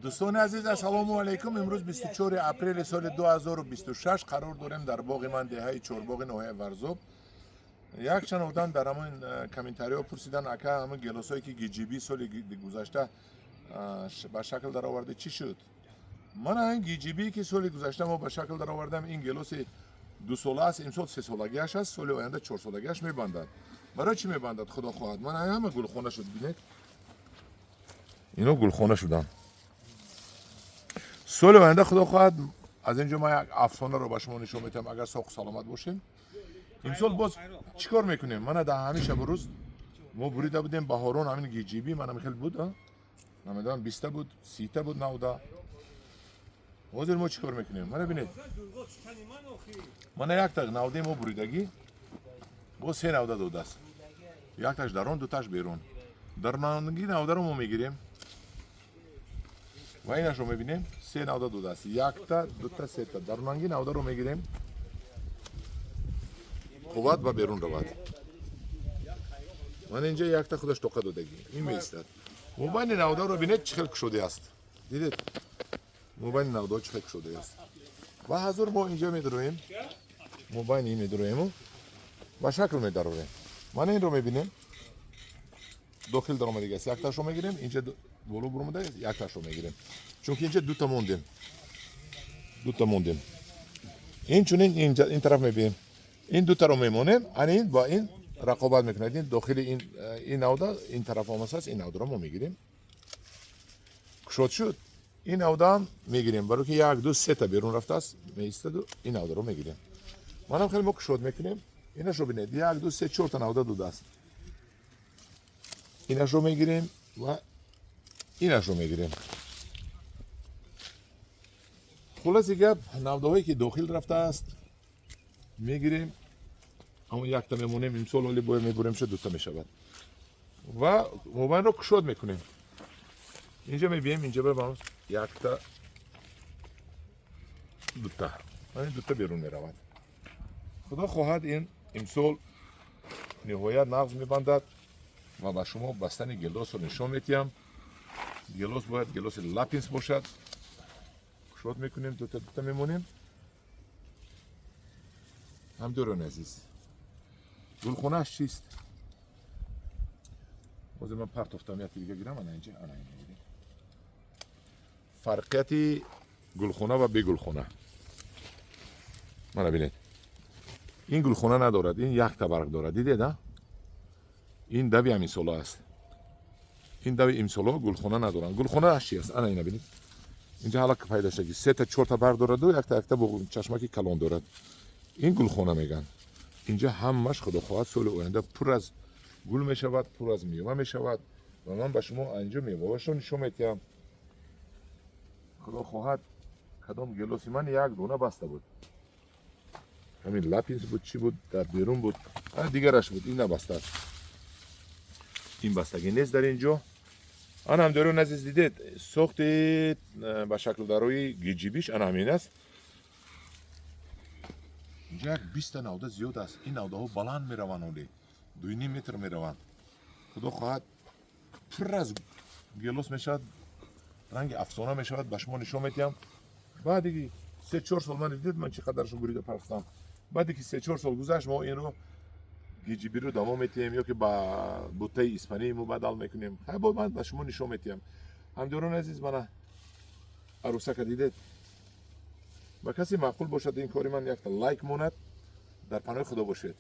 Дӯстони азиз, ассалому алайкум. Имрӯз 24 апрели соли 2026 қарор дорем дар боғи ман, деҳаи Чорбоғи, ноҳияи Варзоб. Якчанд одам дар ҳамон комментариҳо пурсидан: «Ака, ҳамон гелосое ки гиҷибӣ соли гузашта ба шакл дароварда, чӣ шуд?» Мана ин гиҷибӣ, ки соли гузашта мо ба шакл даровардам, ин гелоси 2сола аст. Имсол 3солагиаш аст, соли оянда 4солагиаш мебандад. Барои чӣ мебандад? Худо хоҳад, мана ҳама гулхона шуд. Бинед, ино гулхона шуданд. Соли оянда, худо хоҳад, аз ин ҷо ман як афсонаро ба шумо нишон медиҳам, агар соғу саломат бошем. Имсол боз чӣ кор мекунем? Мана дар ҳамин шабу рӯз мо бурида будем баҳорон ҳамин гиҷибӣ. Мана хел буд, намедонам, 20-та буд, 30-та буд навда. Ҳозир мо чӣ кор мекунем? Мана бинед, мана якта навдаи мо буридагӣ боз се навда додааст: якташ дарон, дуташ берун. Даронги навдаро мо мегирем ва инашро мебинем. Се навда додааст: якта, дута, сета. Дарунанги навдаро мегирем, қувват ба берун равад. Ман инҷа якта худаш тоқа додагӣ, ин меистад. Мобайни навдаро бинед, чӣ хел кушоде аст. Дидед, мобайни навдаҳо чӣ хел кушоде аст? Ва ҳазур мо инҷа медароем, мобайни ин медароему ба шакл медарорем. Мана инро мебинем, дохил даромадагӣ аст, якташро мегирем. Инҷа боло буромада, якташро мегирем, чунки инҷа дута мондем, дута мондем. Инчунин ин тараф мебинем, ин дутаро мемонем. Ана ин бо ин рақобат мекунад. Ин дохили ин навда ин тараф омастааст, ин навдаро мо мегирем. Кушод шуд. Ин навдаам мегирем, барои ки як, ду, сета берун рафтааст, меистаду ин навдаро мегирем. Манам хеле мо кушод мекунем. Инашро бинед: як, ду, се, чорта навда додааст. Инашро мегирем ва инашро мегирем. Хулоси гап, навдаҳое ки дохил рафтааст, мегирем, ҳамон якта мемонем. Имсол оли боя мебурем, ша дута мешавад ва мобайнро кушод мекунем. Инҷа мебием, инҷа ба якта, дута, дута берун меравад. Худо хоҳад, ин имсол ниҳоят нағз мебандад ва ба шумо бастани гелосро нишон медиҳам. Гелос бояд гелоси Лапинс бошад. Кушод мекунем, дута дута мемонем. Ҳамдиёрони азиз, гулхонааш чист? Ҳозир ман партофтам, яке дига гирам. Ана инҷа, ана ина бинед, фарқияти гулхона ва бегулхона. Мана бинед, ин гулхона надорад, ин якта барг дорад. Дидед, а? Ин дави ҳаминсола аст. Ин дави имсоло гулхона надоранд. Гулхонааш чи аст? Ана ина бинед, инҷа ҳала пайдо шаги, сета, чорта барг дораду якта якта чашмаки калон дорад. Ин гулхона мегӯянд. Инҷа ҳамаш, худо хоҳад, соли оянда пур аз гул мешавад, пур аз мева мешавад ва ман ба шумо инҷо меваашро нишон медиҳам. Худо хоҳад, кадом гелоси ман як дона баста буд, ҳамин Лапинс буд, чӣ буд, дар берун буд, дигараш буд, ин набастааст, ин бастагӣ нест дар ин ҷо. Ана, ҳамдиёрони азиз, дидед, сохти ба шаклдарои гиҷибиш ана ҳамин аст. Инҷа як 20-та навда зиёд аст. Ин навдаҳо баланд мераванд, оли 2,5 метр мераванд. Худо хоҳад, пур аз гелос мешавад, ранги афсона мешавад. Ба шумо нишон медиҳам баъди 3-4 сол. Ман дидед, ман чӣ қадаршо бурида партофтам. Баъде ки 3-4 сол гузашт, мо инро гиҷибиро давом метиҳем ё ки ба буттаи испанӣ мубаддал мекунем. Хай, бо ман ба шумо нишон метиҳам. Ҳамдиёрони азиз, мана арӯсака дидед. Ба касе маъқул бошад ин кори ман, якта лайк монад. Дар паноҳи Худо бошед.